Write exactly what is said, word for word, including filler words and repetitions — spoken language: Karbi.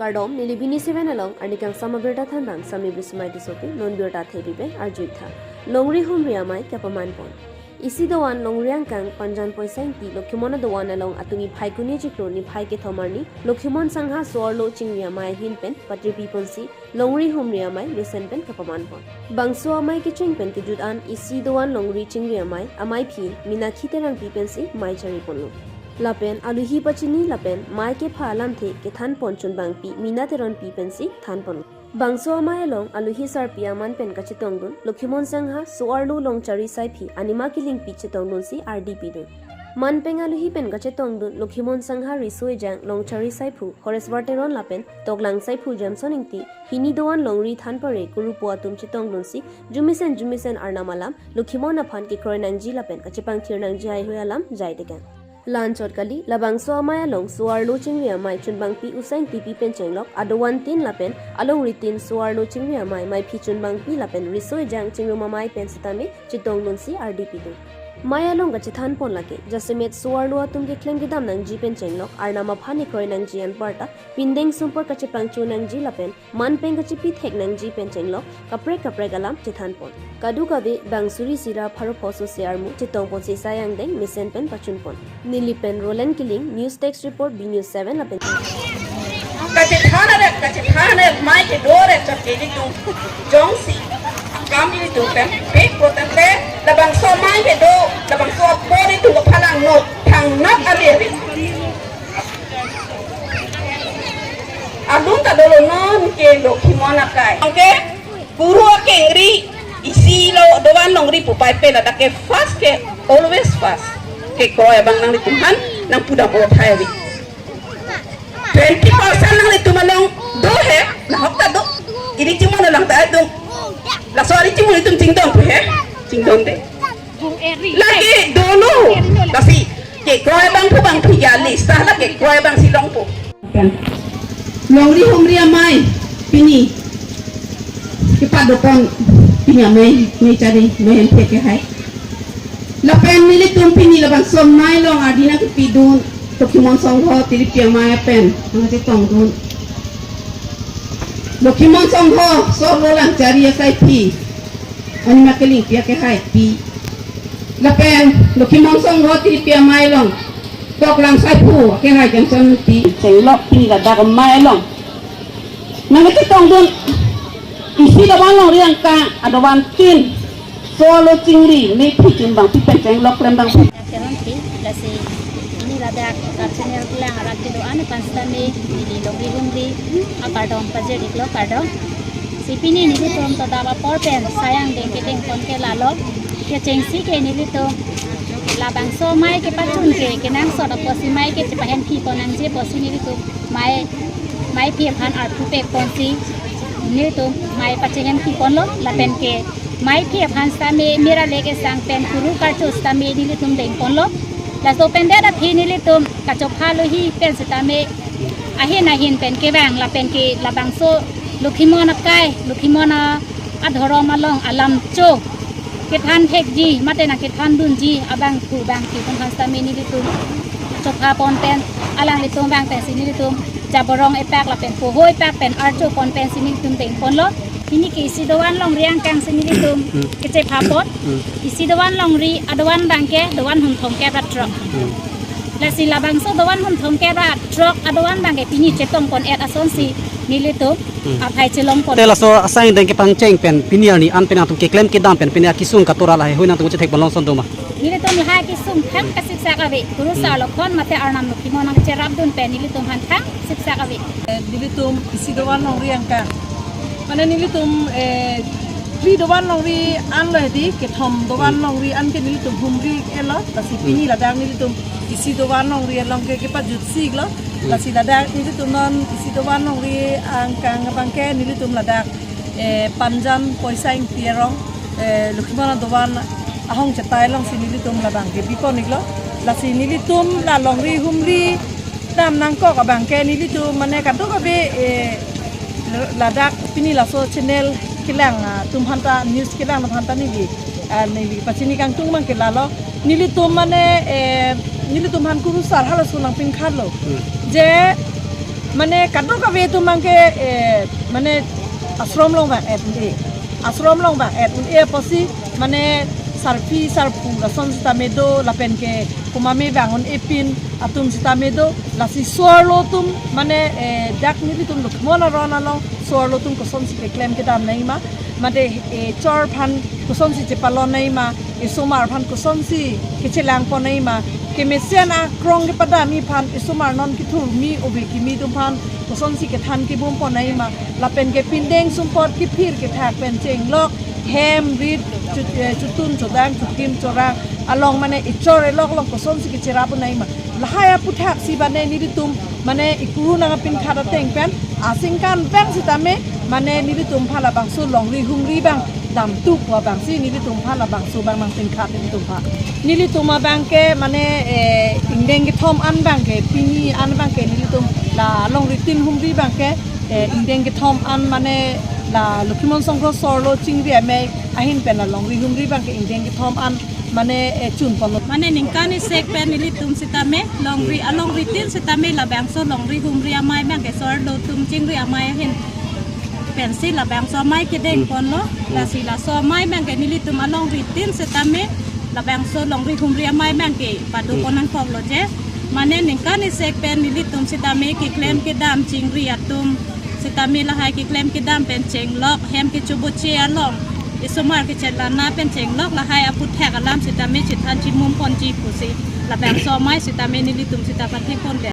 Kardom, neli B News seven along arni kangsam abirta thanbang Sami Bismai Tissopi, non birta thepi pen arju-ik tha. Longri humri amei kapaman pon. Isi doan longri angkang Panjan Poisa Ingti Lokhimon adoan along atum niphai kuni chiklo niphai kethom arni Lokhimon Sangha so-arlo chingri amei ahin pen patripi ponsi longri humri amei mesen pen kapaman pon. Bangso amei kecheng pen kejut an isi doan longri chingri amei, ameiphi Minakhi Terangpi pensi mei chari ponlo. Lapen aluhi pachini lapen mei kepha alamthe kethan pon chunbangpi Mina Teronpi pensi than ponlo. Bangso amei along aluhi sarpi aman pen kachetongdun Lokhimon Sangha so-arlo longchari saiphi Anima Killingpi chetongdunsi ardi pidun. Man pen aluhi pen kachetongdun Lokhimon Sangha riso ejang longchari saiphu Horeswar Teron lapen toklang saiphu Jameson Ingti, hini doan longri than pare kurupo atum chetongdunsi jumisen jumisen Arnam alam Lokhimon aphan kekroi nangji lapen kachepangthir nangji haihui alam jai tekang. La-anchot kali, labangso amei along so-arlo chingri amei chunbangpi Usa Ingtipi pen chenglok adoan tin lapen alongri tin so-arlo chingri amei, meiphi chunbangpi lapen riso ejang chingrum amei pen sitame chetongdunsi ardi pidun. Mei along kachethan pon lake, jasemet so-arlo atum keklem kedam nangji pen chenglok Arnam aphan kekroi nangji anparta pindeng sumpot kachepangcho nangji lapen man pen kachepi thek nangji pen chenglok kaprek kaprek alam chethan pon. Kadokave bang suri sira pharo pho sose armu chetong ponsi sai angdeng mesen pen pachun pon. Neli pen Roland Killing, News Desk Report, B News seven lapen. Kachethan aret, kachethan aret, mei kedo aret chot ke ilitum jongsi akam ilitum pen pik poten te, labangso mei kedo, labangso apor ilitum kaphalang not, thangnat ave ave. Alun ta dolo non ke Lokhimon akai. Oke, kuru akengri isi lo doan longri pu pai pe ladak ke first ke always first. Kekroi abang nanglitum aphan nangpudam o thai ave. Twenty percent nanglitum along do he, nahok ta do. Iri chimon alang ta do. Laso ari chimon itum chingdon pu he, chingdon de. Lake dolo. Lasi kekroi abang pu bang phi ya lista, lake kekroi abangsi longpo. Longri humri amei pini kepado pon pini amei, mei chari, mei hemphe kehai. Lapen nelitum pini labangso amei along ardi nangkepidun Lokhimon Sangha tiripi amei pen nangchetongdun. Lokhimon Sangha so-arlo longchari asaiphi Anima Killingpi akehaipi. Lapen Lokhimon Sangha tiripi amei along toklang saiphu akehai Jameson Ingti. Chenglok pini ladak amei along nangkachetongdun isi doan longri angkang adoan tin so-arlo chingri meiphi chunbangpi pen chenglok klembangpi. Teronpi, lasi pini ladak kap channel kelang arat kedo-an aphan sitame neli longri humri akardom pajir-iklo, kardom. Si pini nelitum todap apor pen sai angdeng kedeng pon ke lalo. Kechengsi ke nelitum labangso mei kepachun ke kenangsot apotsi mei kechepahemphi pon nangji apotsi nelitum mei, meiphi aphan arpu pek ponsi nelitum mei pachehemphi ponlo, lapen ke meiphi aphan sitame mera leke sang pen kuru karcho sitame nelitum deng ponlo. Laso pen det aphi nelitum kachopha lohi pen sitame ahin ahin pen kevang lapen ke labangso Lokhimon akai, Lokhimon a, adhorom along alam cho kethan thekji mate nangkethandunji abangphu bangphi aphan sitame nelitum chopha pon pen alanglitum abang pensi nelitum jaborong epak lapen poho epak pen archo pon pensi nelitum deng ponlo. Pini ke isi doan longri angkang si nelitum kechepha pon. Isi doan longri adoan abang ke doan hum thomkep ra throk. Lasi labangso doan hum thomkep ra throk adoan abang ke pini chetong pon et asonsi nelitum aphai chelong pon. Te laso asai angdeng kepangcheng pen pini arni an pen nangtum keklem kedam pen pini akesung katora lahai hui nangtum chethek pon longson doma? Nelitum lahai akesung thang kasipsak ave. Kurusar lokhon mate Arnam Lokhimon nangcherapdun pen nelitum aphan thang sipsak ave. Eh, nelitum isi doan longri angkang. Mane nelitum, eh, phli doan longri anlo hedi, kethom doan longri an ke nelitum humri-iklo, lasi pini ladak nelitum isi doan longri along ke kepajutsi-iklo, lasi ladak nelitum non isi doan longri angkang abang ke nelitum ladak, eh, Panjan Poisa Ingti arong, eh, Lokhimon adoan ahong chetai alongsi nelitum labang ke bipon-iklo, lasi nelitum la longri humri dam nangkok abang ke nelitum mane kadokave, eh, ladak pini laso channel kelang, ah, atum aphanta, news kelang atum aphanta neli, ah, neli pachini kangtung abang ke lalo. Nelitum mane, eh, nelitum aphan kurusar halaso nangpinkhatlo. Hmm. Je Mane kadokave atum abangke, eh, mane ashram along vang-et un-e. Ashram along vang-et un-e apotsi mane sarpi sarpo lason sitame do lapen ke komatme vang un-epin atum sitame do, lasi so-arlo atum mane, eh, dak nelitum Lokhimon aron along so-arlo atum kosonsi keklem kedam nangji ma, mate, eh, chor aphan kosonsi chepalon nangji ma, isomar aphan kosonsi kechelangpon nangji ma, kemesen akrong kepadamji aphan, isomar non kethurmi ove kimi atum aphan kosonsi kethan kebumpon nangji ma, lapen ke pindeng sumpot kephir kethak pen chenglok hem rit chu-, eh, chutun chodang chukim chorang along mane ichor ilok along kosonsi kecherap nangji ma, lahai aputhaksi mane nelitum mane ikuru nangpinkhat ateng pen aningkan abang sitame mane nelitum aphan labangso longri humri abang damtup pu abangsi nelitum aphan labangso abang nangpinkhat nelitum aphan. Nelitum abangke mane, eh, ingdeng kethom an abangke pini an abangke nelitum la longri tin humri abangke, eh, ingdeng kethom an mane la Lokhimon Songkro so-arlo chingri amei ahin pen la longri humri abangke ingdeng kethom an mane, eh, chunponlo. Mane ningkan isek pen nelitum sitame longri, alongri tin sitame labangso longri humri amei abangke so-arlo atum chingri amei ahin pensi labangso amei kedengponlo. Hmm. Lasi laso amei abangke nelitum alongri tin sitame labangso longri humri amei abangke padopon nangkoklo je. Mane ningkan isek pen nelitum sitame keklem kedam chingri atum sitame lahai keklem kedam pen chenglok hem kechoboche along isomar kechelana pen chenglok lahai aputhak alam sitame chethan chimumponji pusi labangso amei sitame nelitum sita patheponle.